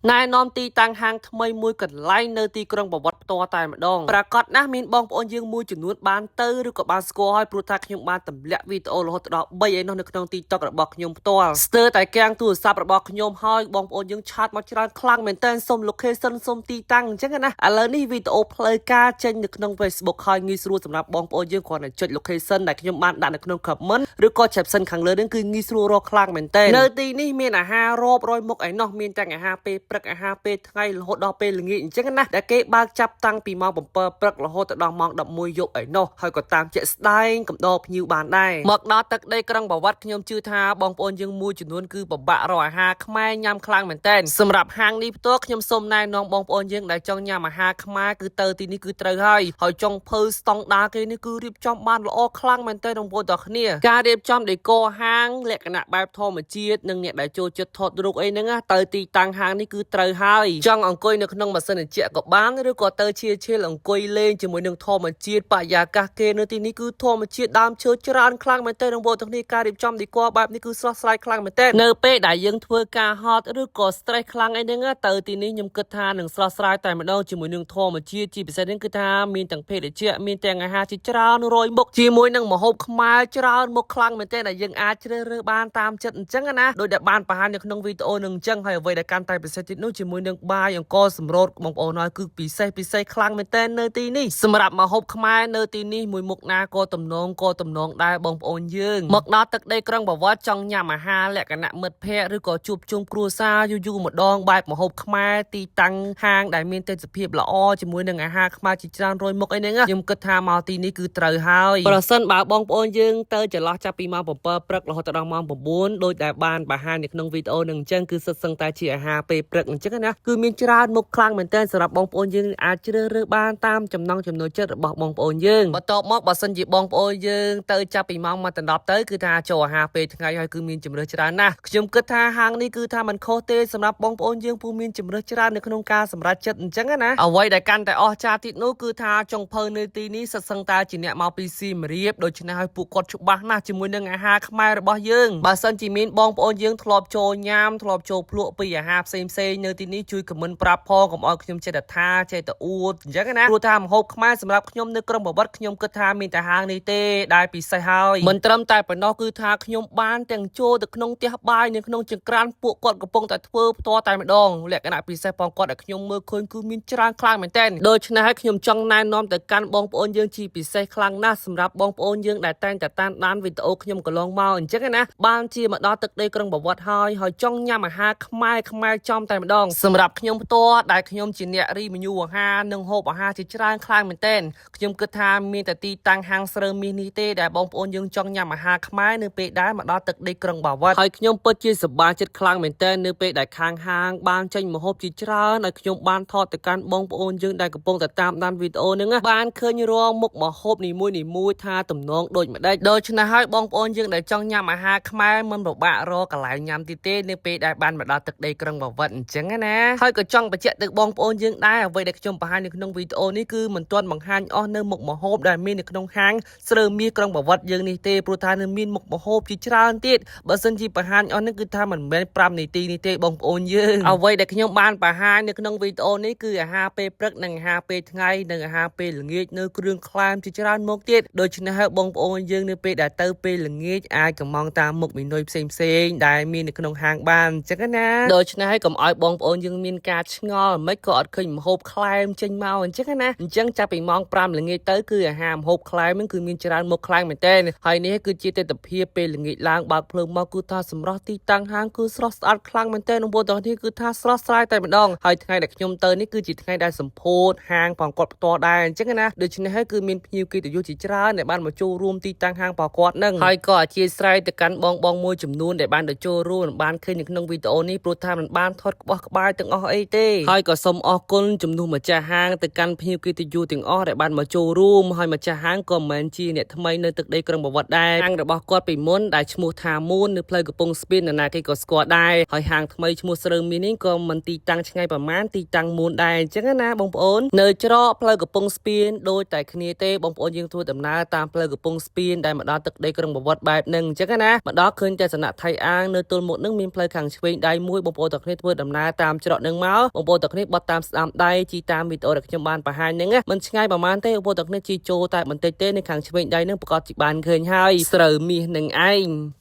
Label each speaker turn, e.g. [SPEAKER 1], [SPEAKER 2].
[SPEAKER 1] ណែនាំទីតាំងហាងថ្មីមួយកន្លែងនៅទីក្រុងបាវិតផ្ទាល់តែម្ដងប្រាកដណាស់មានបងប្អូនយើងមួយចំនួនបានទៅឬក៏បានស្គាល់ហើយព្រោះថាខ្ញុំបានទម្លាក់វីដេអូរហូតដល់3ឯនោះនៅក្នុង TikTok របស់ខ្ញុំផ្ទាល់ស្ទើរតែកាំងទូរស័ព្ទរបស់ខ្ញុំហើយបងប្អូនយើង chat មកច្រើនខ្លាំងមែនតើសុំ location សុំទីតាំងអញ្ចឹងណាឥឡូវនេះវីដេអូផ្លូវការចេញនៅក្នុង Facebook ហើយងាយស្រួលសម្រាប់បងប្អូនយើងគ្រាន់តែចុច location ដែលខ្ញុំបានដាក់នៅក្នុង comment ឬក៏ caption ខាងលើនេះគឺងាយស្រួលរកខ្លាំងមែនតើនៅទីនេះមានអាហាររាប់រយមុខឯណោះមានទាំងអាហារពេលព្រឹកអាហារពេលថ្ងៃរហូតដល់ពេលល្ងាចអញ្ចឹងណាដែលគេបើកចាប់តាំងពីម៉ោង7ព្រឹករហូតទៅដល់ម៉ោង11យប់ឯណោះហើយក៏តាមជាក់ស្ដែងកំដរភ្ញៀវបានដែរមកដល់ទឹកដីក្រុងបាវិតខ្ញុំជឿថាបងប្អូនយើងមួយចំនួនគឺពិបាករកអាហារខ្មែរញ៉ាំខ្លាំងមែនតើសម្រាប់ហាងនេះផ្ទាល់ខ្ញុំសូមណែនាំបងប្អូនយើងដែលចង់ញ៉ាំអាហារខ្មែរគឺទៅទីនេះគឺត្រូវហើយហើយចុងភៅស្តង់ដាគេនេះគឺរៀបចំបានល្អខ្លាំងមែនតើបងប្អូនទាំងគ្នាការរៀបចំដេកហាងលក្ខណៈបែបធម្មជាតិនិងអ្នកដែលចូលចិត្តថតរូបអីហ្នឹងណាទៅទីតាំងហាងនេះគឺត្រូវហើយចង់អង្គុយនៅក្នុងម៉ាស៊ីនត្រជាក់ក៏បានឬក៏ទៅជាឈៀលអង្គុយលេងជាមួយនឹងធម្មជាតិបរិយាកាសគេនៅទីនេះគឺធម្មជាតិដើមឈើច្រើនខ្លាំងមែនទែនបងប្អូនទាំងគ្នាការរៀបចំដេកបែបនេះគឺស្រស់ស្រាយខ្លាំងមែនទែននៅពេលដែលយើងធ្វើការហត់ឬក៏ stress ខ្លាំងអីហ្នឹងណាទៅទីនេះខ្ញុំគិតថានឹងស្រស់ស្រាយតែម្ដងជាមួយនឹងធម្មជាតិជាពិសេសនេះគឺថាមានទាំងភេសជ្ជៈមានទាំងអាហារជាច្រើនរយមុខជាមួយនឹងម្ហូបខ្មែរច្រើនមុខខ្លាំងមែនទែនដែលយើងអាចជ្រើសរើសបានតាមចិត្តអញ្ចឹងណាដោយដែលបានបង្ហាញនៅក្នុងវីដេអូនឹងអញ្ចឹងហើយអ្វីដែលកាន់តែពិសេសទៀតនោះជាមួយនឹងបាយអង្គសម្រូតបងប្អូនហើយគឺពិសេសពិសេសខ្លាំងមែនទែននៅទីនេះសម្រាប់ម្ហូបខ្មែរនៅទីនេះមួយមុខណាក៏ទំនងក៏ទំនងដែរបងប្អូនយើងមកដល់ទឹកដីក្រុងបាវិតចង់ញ៉ាំអាហារលក្ខណៈមិត្តភ័ក្តិឬក៏ជួបជុំគ្រួសារយូរយូរម្ដងបែបម្ហូបខ្មែរទីតាំងហាងដែលមានទេសភាពល្អជាមួយនឹងអាហារខ្មែរជាច្រើនរយមុខអីហ្នឹងខ្ញុំគិតថាមកទីនេះគឺត្រូវហើយប្រសិនបើបងប្អូនយើងទៅចន្លោះចាប់ពីម៉ោង7ព្រឹករហូតដល់ម៉ោង9ដោយដែលបានបង្ហាញនៅក្នុងវីដេអូនឹងអញ្ចឹងគឺសិតសឹងតែជាអាហារពេលព្រឹកអញ្ចឹងណាគឺមានច្រើនមុខខ្លាំងមែនទែនសម្រាប់បងប្អូនយើងអាចជ្រើសរើសបានតាមចំណង់ចំណូលចិត្តរបស់បងប្អូនយើងបន្ទាប់មកបើសិនជាបងប្អូនយើងទៅចាប់ពីម៉ោង1ដល់10ទៅគឺថាចូលអាហារពេលថ្ងៃហើយគឺមានជម្រើសច្រើនណាស់ខ្ញុំគិតថាហាងនេះគឺថាมันខុសទេសម្រាប់បងប្អូនយើងពូមានជម្រើសច្រើននៅក្នុងការសម្រេចចិត្តអញ្ចឹងណាអ្វីដែលកាន់តែអស្ចារ្យទៀតនោះគឺថាចុងភៅនៅទីនេះសិតសឹងតែជាអ្នកមកពីសៀមរាបដូច្នេះហើយពួកគាត់ច្បាស់ណាស់ជាមួយនឹងអាហារខ្មែររបស់យើងបើសិនជាមានបងប្អូនយើងធ្លាប់ចូលញ៉ាំធ្លាប់ចូលភ្លក់ពីអាហារផ្សេងផ្សេងៗនៅទីនេះជួយ comment ប្រាប់ផងកុំឲ្យខ្ញុំចេះតែថាចេះតែអួតអញ្ចឹងណាព្រោះថាម្ហូបខ្មែរសម្រាប់ខ្ញុំនៅក្រុងបាវិតខ្ញុំគិតថាមានតែហាងនេះទេដែលពិសេសហើយមិនត្រឹមតែប៉ុណ្ណោះគឺថាខ្ញុំបានទាំងចូលទៅក្នុងផ្ទះបាយនៅក្នុងចង្ក្រានពួកគាត់កំពុងតែធ្វើផ្ទាល់តែម្ដងលក្ខណៈពិសេសផងគាត់ដែលខ្ញុំមើលឃើញគឺមានច្រើនខ្លាំងមែនទែនដូច្នេះហើយខ្ញុំចង់ណែនាំទៅកាន់បងប្អូនយើងជាពិសេសខ្លាំងណាស់សម្រាប់បងប្អូនយើងដែលតែងតែតាមដានវីដេអូខ្ញុំកន្លងមកអញ្ចឹងណាបានជាមកដល់ទឹកដីក្រុងបាវិតហើយហើយចង់ញ៉ាំអាហារខ្មែរខ្មែរចំតែម្ដងសម្រាប់ខ្ញុំផ្ទាល់ដែលខ្ញុំជាអ្នក review អាហារនិងហូបអាហារជាច្រើនខ្លាំងមែនទែនខ្ញុំគិតថាមានតែទីតាំងហាងស្រូវមាសនេះទេដែលបងប្អូនយើងចង់ញ៉ាំអាហារខ្មែរនៅពេលដែលមកដល់ទឹកដីក្រុងបាវិតហើយខ្ញុំពិតជាសប្បាយចិត្តខ្លាំងមែនទែននៅពេលដែលខាងហាងបានចេញម្ហូបជាច្រើនឲ្យខ្ញុំបានថតទៅកាន់បងប្អូនយើងដែលកំពុងតែតាមដានវីដេអូហ្នឹងណាបានឃើញរាល់មុខម្ហូបនីមួយៗថាទំនងដូចម្ដេចដូច្នេះហើយបងប្អូនយើងដែលចង់ញ៉ាំអាហារខ្មែរមិនពិបាករកកន្លែងញ៉ាំទៀតទេនៅពេលដែលបានមកដល់ទឹកដីក្រុងបាវិតអញ្ចឹងណាហើយក៏ចង់បញ្ជាក់ទៅបងប្អូនយើងដែរអ្វីដែលខ្ញុំបង្ហាញនៅក្នុងវីដេអូនេះគឺមិនទាន់បង្ហាញអស់នៅមុខម្ហូបដែលមាននៅក្នុងហាងស្រូវមាសក្រុងបាវិតយើងនេះទេព្រោះថានៅមានមុខម្ហូបជាច្រើនទៀតបើសិនជាបង្ហាញអស់នេះគឺថាមិនមែន5នាទីនេះទេបងប្អូនយើងអ្វីដែលខ្ញុំបានបង្ហាញនៅក្នុងវីដេអូនេះគឺអាហារពេលព្រឹកនិងអាហារពេលថ្ងៃនិងអាហារពេលល្ងាចនៅគ្រឿងក្លែមជាច្រើនមុខទៀតដូច្នេះហើយបងប្អូនយើងនៅពេលដែលទៅពេលល្ងាចអាចកម្មង់តាមមុខមេនុយផ្សេងផ្សេងៗដែលមាននៅក្នុងហាងបានអញ្ចឹងណាដូច្នេះហើយកុំឲ្យបងប្អូនយើងមានការឆ្ងល់មិនក៏អត់ឃើញម្ហូបក្លែមចេញមកអញ្ចឹងណាអញ្ចឹងចាប់ពីម៉ោង5ល្ងាចទៅគឺអាហារម្ហូបក្លែមហ្នឹងគឺមានច្រើនមុខខ្លាំងមែនទែនហើយនេះគឺជាទិដ្ឋភាពពេលល្ងាចឡើងបើកភ្លើងមកគឺថាសម្រស់ទីតាំងហាងគឺស្រស់ស្អាតខ្លាំងមែនទែនបងប្អូនទាំងនេះគឺថាស្រស់ស្រាយតែម្ដងហើយថ្ងៃដែលខ្ញុំទៅនេះគឺជាថ្ងៃដែលសម្ពោធហាងផងគាត់ផ្ទាល់ដែរអញ្ចឹងណាដូច្នេះហើយគឺមានភ្ញៀវកិត្តិយសជាច្រើនដែលបានមកចូលរួមទីតាំងហាងផងគាត់នឹងហើយក៏អធ្យាស្រ័យទៅកាន់បងបងមួយចំនួនដែលបានទៅចូលរួមនិងបានឃើញនៅក្នុងវីដេអូនេះព្រោះថាមិនបានថតក្បោះក្បាយទាំងអស់អីទេហើយក៏សូមអរគុណជំនួសម្ចាស់ហាងទៅកាន់ភ្ញៀវកិត្តិយសទាំងអស់ដែលបានមកចូលរួមហើយម្ចាស់ហាងក៏មិនមែនជាអ្នកថ្មីនៅទឹកដីក្រុងបាវិតដែរហាងរបស់គាត់ពីមុនដែលឈ្មោះថាមួននៅផ្លូវកំពង់ស្ពាននរណាគេក៏ស្គាល់ដែរហើយហាងថ្មីឈ្មោះស្រូវមាសនេះក៏មិនទីតាំងឆ្ងាយប្រហែលទីតាំងមួនដែរអញ្ចឹងណាបងប្អូននៅច្រកផ្លូវកំពង់ស្ពានដូចតែគ្នាទេបងប្អូនយើងធ្វើដំណើរតាមផ្លូវកំពង់ស្ពានដែលមកដល់ទឹកដីក្រុងបាវិតបែបហ្នឹងអញ្ចឹងណាមកដល់ឃើញតែសំណាក់ថៃអាងនៅទល់មុខហ្នឹងមានផ្លូវខាងឆ្វេងដៃមួយបងប្អូនទាំងគ្នាធ្វើដំ ដំណើរតាមច្រកនឹងមកបងប្អូនទាំងគ្នាបត់តាមស្ដាំដៃជីតាមវីដេអូដែលខ្ញុំបានបង្ហាញហ្នឹងណាមិនឆ្ងាយប្រហែលទេបងប្អូនទាំងគ្នាជីចូលតែបន្តិចទេនៅខាងឆ្វេងដៃហ្នឹងប្រកាសជាបានឃើញហើយស្រូវមាសនឹងឯង។